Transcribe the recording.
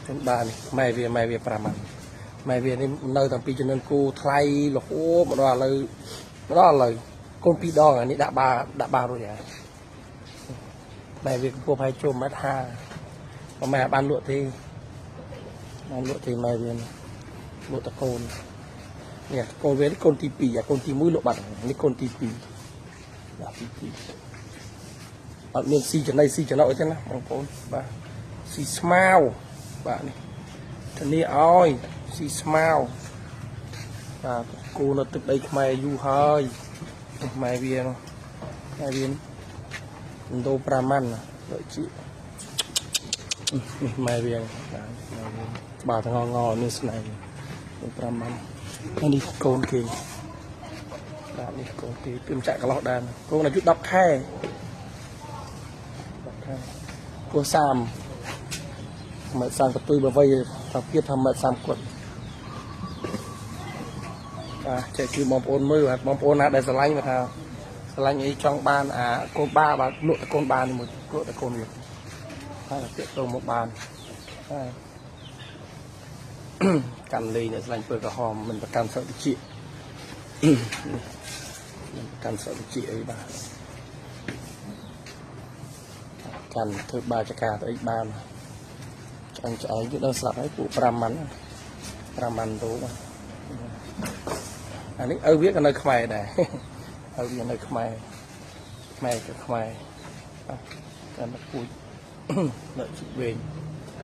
កូនបានេះម៉ែវាម៉ែវា5ម៉ាន់ម៉ែវានេះនៅតាំងពីចំនួនគូថ្លៃរហូតមកដល់ឥឡូវមកដល់ឥឡូវកូនពីរដងអានេះដាក់បាដាក់បារួចហើយម៉ែវាកម្ពស់ប្រហែលចូល1ម៉ែត្រ50បើម៉ែបានលក់ទេបានលក់ទេម៉ែវាលក់តកូននេះកូនវានេះកូនទី2អាកូនទី1លក់បាត់នេះកូនទី2បាទទី2អត់មានស៊ីចំណៃស៊ីចំណុកអីទេណាបងប្អូនបាទស៊ីស្មាវបាទនេះធានាឲ្យស៊ីស្មាវបាទគូនៅទឹកដីខ្មែរយូរហើយនេះម៉ែវានោះម៉ែវាឥណ្ឌូប្រាម៉ាន់ដូចជានេះម៉ែវាបាទម៉ែវាបាទងងមានស្នែងប្រាម៉ាន់នេះកូនគេបាទនេះកូនគេពីម្ចាក់កន្លោះដែរកូនអាយុ10ខែ10ខែគោ30ម៉ែត្រ30កតុយបើវ័យថាទៀតថាម៉ែត្រ30គាត់បាទចែកជូនបងប្អូនមើលបាទបងប្អូនណាដែលស្រឡាញ់គាត់ថាស្រឡាញ់អីចង់បានអាកូនបាបាទលក់តែកូនបានេះមួយលក់តែកូនវាហើយតាក់ទងមកបានហើយកាន់លេងអ្នកស្រឡាញ់ពើក្រហមមិនប្រកាន់សុខវិជ្ជាមិនប្រកាន់សុខវិជ្ជាអីបាទកាន់ធ្វើបាចការទៅអីបានឆ្អឹងឆ្អែងគឺដល់ស្លាប់ហើយពួក5ម៉ាន់5ម៉ាន់តូបាទអានេះឪវាក៏នៅខ្មែរដែរឪវានៅខ្មែរខ្មែរក៏ខ្មែរបាទកាន់ពូជនៅជីវែង។